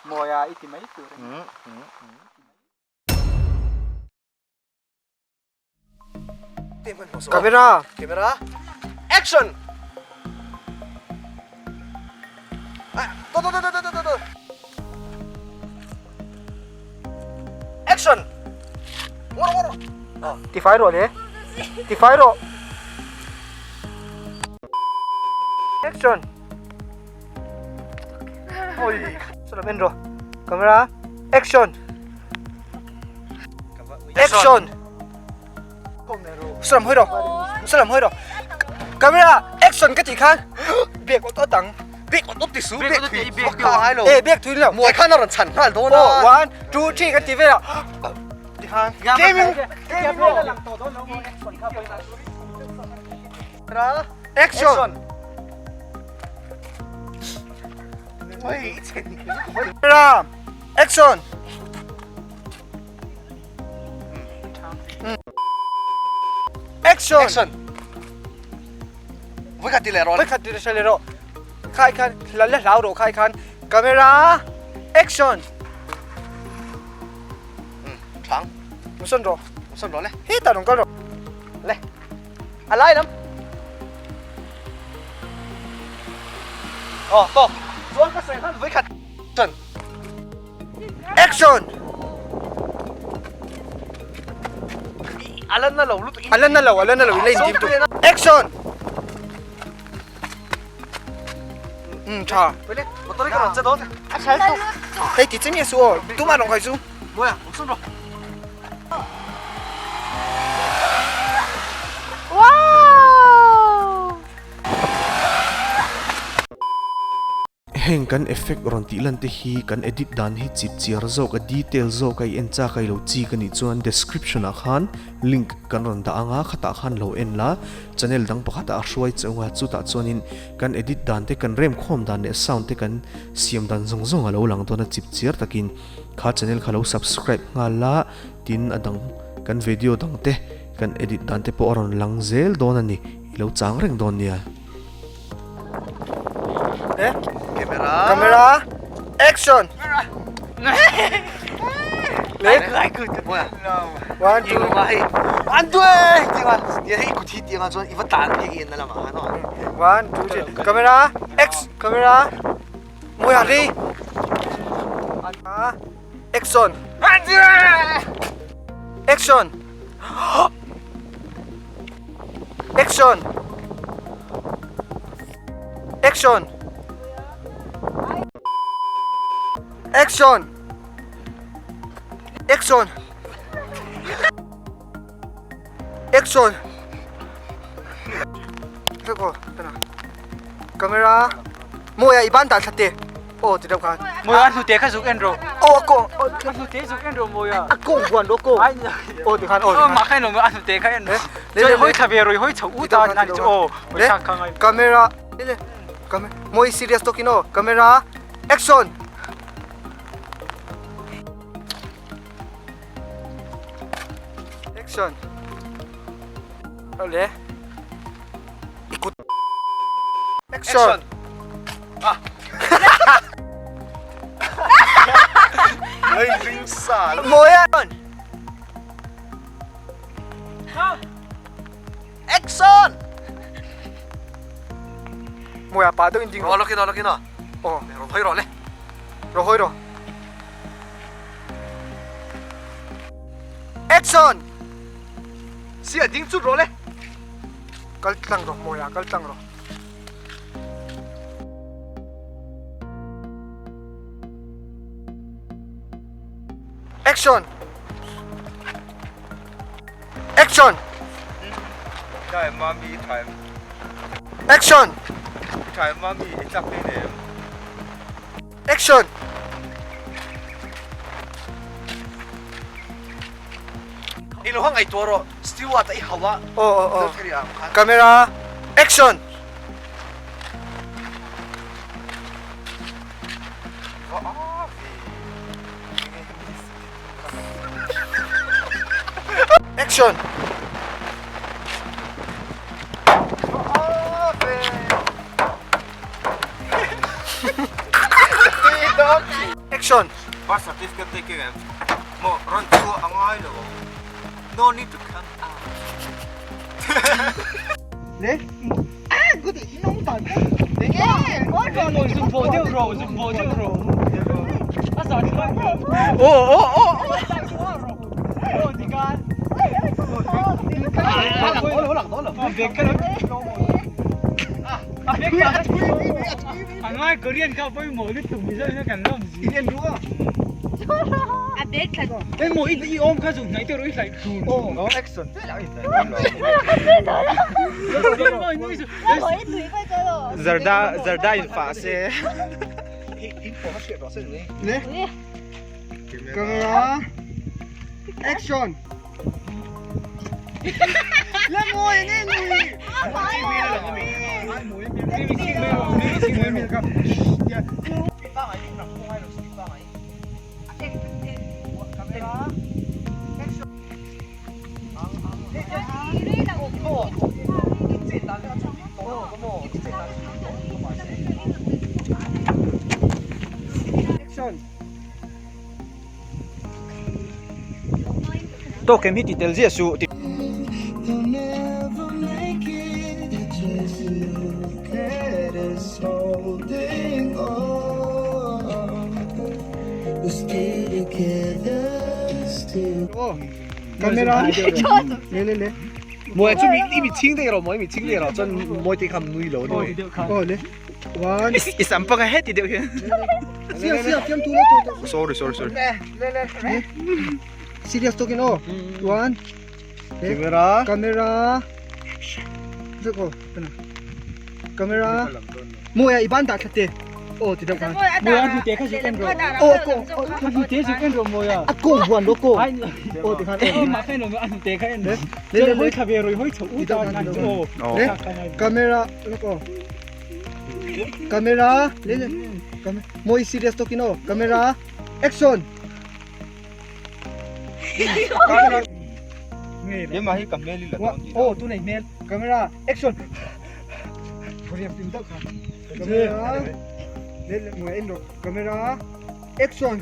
Mawia i ti mai tur a ni. Camera. Camera. Action. To to to to to to. Action. Ngor ngor. Ti fai rawh le. Ti fai rawh. Action. Oi. Salam en rawh. Camera. Action. Action. Salam hoi rawh. Salam hoi rawh. Camera. Action ka tih khan bek awt awt ang. Bek awt awt ti su bek thui bek kha hai lo. Eh bek thui lo. Muai khan a rawn chhan nghal dawn a. Oh, one, two, three kan ti vel a. Ti khan. Gaming. Action. Camera. Action. Action. Action. Voi khat ti leh rawh. Voi khat ti leh rawh. Khai khan la la hlau rawh khai khan. Camera. Action. Thang. Musan rawh. Musan rawh le. He ta rong kal rawh. Le. A lai lam. Oh, to. Chuan ka sawi khan voi khat. Action. Action. Alan na lo lutuk. Alan na lo, alan na lo. Ilai dim tu. Action. Um tha. Pele, motor ka ron che dawn. A thal tu. Hei ti chemi su o. Tu ma rong kai su. Moya, um sun ro. Wow! Heng kan effect rawn tih lan te hi kan edit dan hi chip chiar zawk a detail zawk a i en chak a i lo chik a nih chuan description ah khan link kan rawn dah ang a khatah khan lo en la channel dang pakhat ah a hruai che ung a chutah chuanin kan edit dan te kan remkhawm dan leh sound te kan siam dan zawng zawng a lo lang dawn a chip chiar takin kha channel kha lo subscribe nghal la tin a dang kan video dang te kan edit dan te pawh a rawn lang zel dawn a ni i lo chang reng dawn nia. Eh? Camera. Camera. Action. Le. One, two. One, two. Tiang hei kut hi tiang chuan i va tlan hi en na lamah khan aw. One, two, three. Camera. X. Camera. Mawi a ri. Action. Action. Action. Action. Action. Action. Action. Camera. Mawi a i ban dan thla te. Aw ti deuh khan. Mawi a hnute kha zuk en rawh. Aw a kawng. A hnute zuk en rawh Mawi a. A kawng huan rawh kawng. Aw ti khan aw. Aw mah khan lo a hnute kha en rawh. Chuan hawi thla ve rawh i hawi chho ut a ni chu aw. Hawi thlak kha ngai. Camera. Camera. Mawi serious tawkin aw. Camera. Action. Action. Le. Ikut. Action. Ah. Lên ring sa. Mawi a. Action. Mawi a pa deuh in ding. Ro lokin lokin. Aw. Ro hoi ro le. Ro hoi ro. Action! Sia ding chut rawh le. Kal tlang rawh Mawia kal tlang rawh. Action! Action! Time mami time. Action! Time mami i chak ni nem. Action! I lo hang ngaihtuah rawh, Stewart a i hau a. Aw aw aw. Camera, action! Action! Action! Birth certificate te keng em? Maw rawn chhuah a ngai lo ang. No need to come out. Le ah good i nong tan le nge Zuk bawh deuh rawh, zuk bawh deuh rawh. A zah thlak. Oh oh oh Oh tikan. A ngai Korean kha pawimawh lutuk Mizo in kan lawm zi. A bag thla. Emaw i i awm kha zuk hnaih deuh rawh i hlaih thun. No action. Zarda zarda in fa se. Le Camera Action Le mawi nge nui Action Tawk em hi ti tel ziah suh ti. Camera Le le le Mawi chu i mi ching daih rawh mawi i mi ching daih rawh chuan mawi te kha nui lo ni mai. Aw le One I sam panga heti deuh hian. Siam siam fiam tu lo tu tu. Sorry sorry sorry. Le le le Serious talking aw One Camera Camera Zuk aw Camera Mawi a i ban dah thla te aw ti deuh khan. Mawi a hnute kha zuk en rawh. Aw ko A hnute zuk en rawh mawi a. A ko huan lo ko. Aw ti khan. Aw mah kha en lo a hnute kha en. Le le hoi thla ve rawih hoi chho u ta khan chu aw. Le camera lok aw. Camera le le Mawi serious talking aw camera action. Keimah hi ka hmel i la dawn tih. Aw tunah i hmel camera action. Riam pim deuh kha. Camera le le mawi en rawh camera action.